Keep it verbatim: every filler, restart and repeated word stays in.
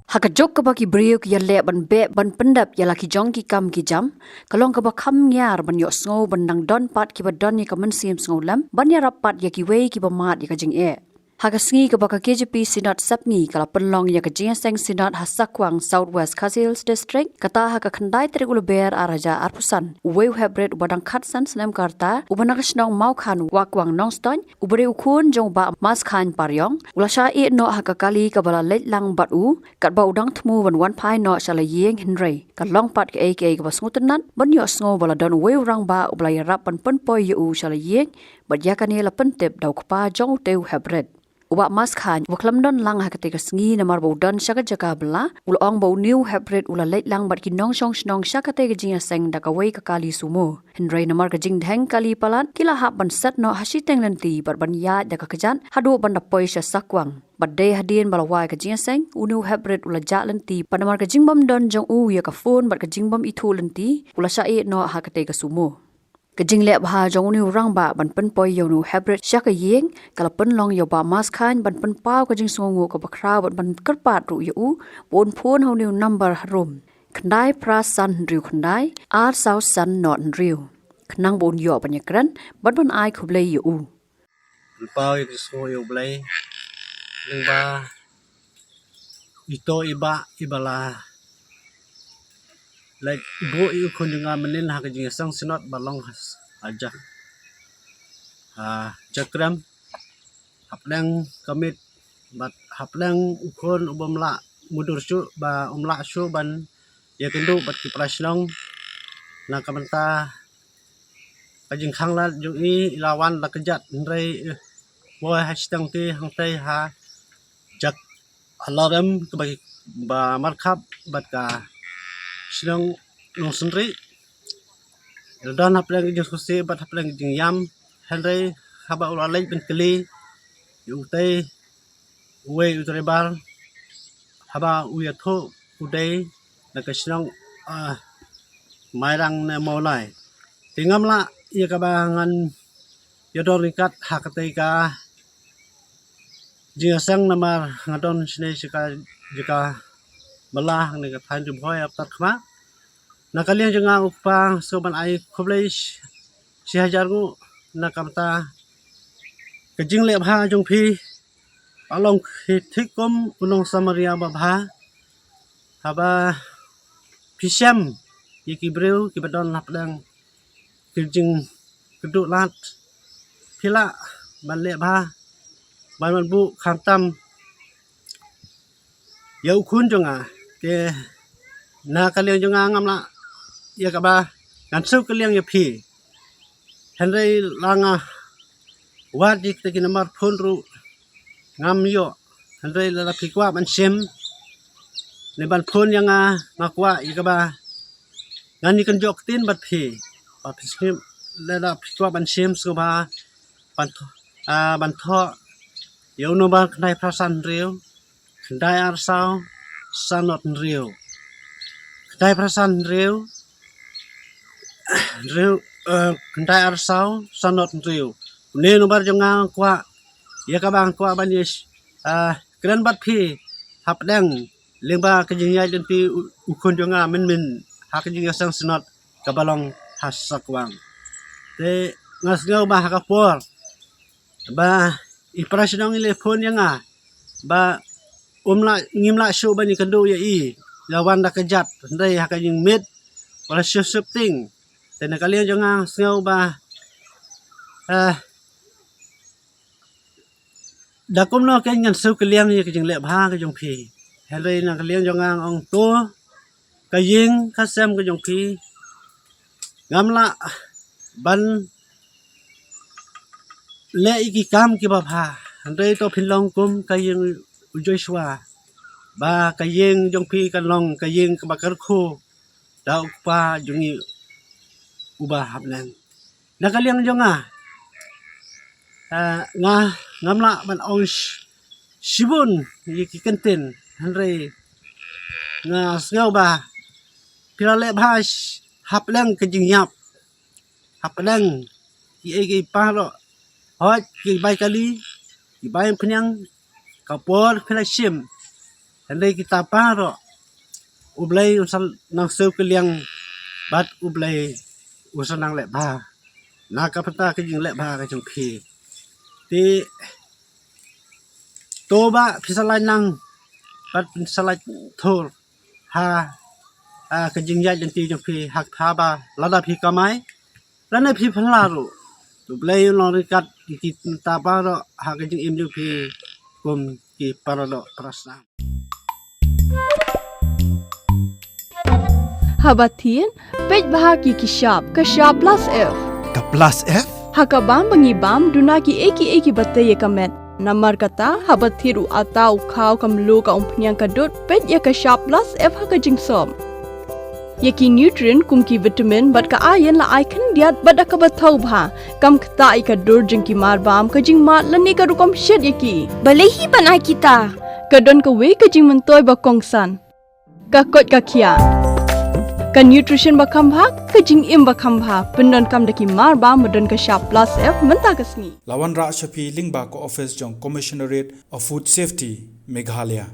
Ha ka juk kaba ki briew ki ïaleh ban beh ban pyndep ïa la ki jong ki kam ki jam, ka long kaba kham ngiar ban ïohsngew ban nang don pat kiba don ïa ka mynsiem sngewlem ban ïarap pat ïa kiwei kiba mad ïa ka jingeh. Ha ka sngi kaba ka K J P Synod Sepngi ka la pynlong ïa ka jingïaseng Synod ha Sakwang, South West Khasi Hills District, kata ha ka khyndai tarik u Lber ar hajar arphew san, uwei u heprit uba dang khatsan snem ka rta, uba na ka shnong Mawkhan, Wakwang Nongstoiñ, uba dei u khun jong u Bah Maskhain Pariong, u la shah ïeh noh ha ka kali kaba la leit lang bad u, katba u dang thmu ban wan phai noh sha la ïing, hynrei ka long pat kaei kaei kaba sngewtynnat ban ïohsngew ba la don uwei u rangbah uba la ïarap ban pynpoi ïa u sha la ïing, bad ïa kane la pyntip da u kpa jong utei u heprit. U Bah Maskhain, uba khlem don lang ha katei ka sngi namar ba u don sha ka jaka bylla, u la ong ba une u heprit u la leit lang bad ki nongshong shnong sha katei ka jingïaseng da kawei ka kali sumo. Hynrei namar ka jingdheng kali palat, ki la hap ban set noh ha shiteng lynti bad ban ïaid da ka kjat haduh ban da poi sha Sakwang. Bad dei hadien ba la wai ka jingïaseng, une u heprit u la jah lynti, bad namar ka jingbym don jong u ïa ka phone bad ka jingbym ithuh lynti, u la shah ïeh noh ha katei ka sumo. Ka jingleh bha jong une u rangbah ban pynpoi ïa une u heprit sha ka ïing, ka la pynlong ïa u Bah Maskhain ban pynpaw ka jingsngewnguh kaba khraw bad ban kyrpad ruh ïa u ba un phone ha une u number harum: khyndai phra san hynriew khyndai, ar saw san nod hynriew, khnang ba un ïoh ban ïakren bad ban ai khublei ïa u. Pynpaw ïa ka jingsngew ïa U Blei. Lyngba ito i bah iba la leit buh ïa u khun jong nga mynnin ha ka jingïaseng Synod ba long ha, ha Jak, ha Jakrem, hapdeng ka miet bad hapdeng u khun uba ym lah mudui shuh, ba um lah shuh ban ïakynduh bad ki para shnong. Na ka bynta ka jingkhang lad jong i, i la wan la kjat, hynrei i poi ha shiteng te hangtei ha Jak, ha Lorem, kaba, ba markhap bad ka shnong Nongsynrih. I la don hapdeng ka jingsngewsih bad hapdeng ka jingïam, hynrei haba u la leit ban kylli ïa utei uwei u driver, haba u ïathuh u dei na ka shnong, ah, Mairang ne Mawlai. Te ngam lah ïa kaba ngan ïadon ryngkat ha katei ka jingïaseng namar nga don shane sha ka jaka bylla hangne ka thaiñ Ri Bhoi Upper Thma. Na ka liang jong nga u kpa, nga sngew ban ai khublei shi, shi hajar nguh na ka bynta ka jingleh bha jong phi. Pha long phi thik kum u nong Samaria babha, haba phi shem ïa ki briew kiba don hapdeng ki jingkyrduh lad. Phi lah ban leh bha, ban, ban buh khamtam ïa u khun jong nga. Te na ka liang jong nga ngam lah ïa kaba ngan shu kylliang ïa phi. Hynrei la nga wad ïa kita ki nambar phone ruh ngam ïoh. Hynrei lada phi kwah ban shim ne ban phone ïa nga, nga kwah ïa kaba ngan ïakynjoh ktien bad phi. Ba phi shim, lada phi kwah ban shim sngewbha ban thoh, ah, ban thoh ïa u number khyndai phra san hynriew, khyndai ar saw, san nod hynriew. Khyndai phra san hynriew, hynriew, eh, khyndai ar saw, san nod hynriew. Une number jong nga, nga kwah ïa kaba nga kwah ban ïa, eh, kren bad phi hapdeng lyngba ka jingïaid lynti u, u khun jong nga mynmin ha ka jingïaseng Synod kaba long ha Sakwang. Te nga sngew ba ha ka por ba i para shnong i la phone ïa nga ba um lah, ngim lah shuh ban ïakynduh ïa i, la wan da kjat, hynrei ha ka jingmit ba la shu sheptieng. Te na ka liang jong nga sngew ba, eh, da kumno kein ngan shu kylliang ïa ka jingleh bha ka jong phi. Hynrei na ka liang jong nga nga ong to, ka ïing ka sem ka jong phi, ngam lah ban leh ïa ki kam kiba bha. Hynrei to phin long kum ka ïing u Joshua, ba ka ïing jong phi kan long ka ïing kaba kyrkhu da u Kpa jong ngi uba ha bneng. Na ka liang jong nga, eh, nga ngam lah ban ong sh-, shibun ïa ki kyntien, hynrei nga sngew ba phi la leh bha sh-, hapdeng ka jingïap, hapdeng kiei kiei baroh, hooid ki bai kali, ki bai phniang, ka por phi la shim. Hynrei kita baroh, U Blei un sa nang siew kylliang bad U Blei un sa nang leh bha na ka bynta ka jingleh bha ka jong phi. Te to ba phi sa lah nang bad phi sa lah thur ha, ha ka jingïaid lynti jong phi ha kaba lada phi kamai lane phi phylla ruh, to U Blei un long ryngkat ïa kita baroh ha ka jingim jong phi kum ki para doh para snam. Haba thied, peit bha ki ki shap, ka shap plus F. Ka plus F? Ha ka bam ba ngi bam, duna kiei kiei kiba tei ïa ka met. Namar kata, haba thied u atta, u khaw, ka mluh, ka umphniang, ka dud, peit ïa ka shap plus F ha ka jingsop. Ïa ki nutrient kum ki vitamin bad ka iron la ai khyndiat bad da kaba thaw bha. Kam ktah ïa ka dur jong ki marbam, ka jingmad lane ka rukom shet ïa ki. Balei hi ban ai kita? Ka don kawei ka jingmyntoi ba kongsan. Ka koit ka khiah. Ka nutrition ba kham bha, ka jingim ba kham bha. Pyndonkam da ki marbam ba don ka shap plus F mynta ka sngi. La wanrah sha phi lyngba ka office jong Commissionerate of Food Safety, Meghalaya.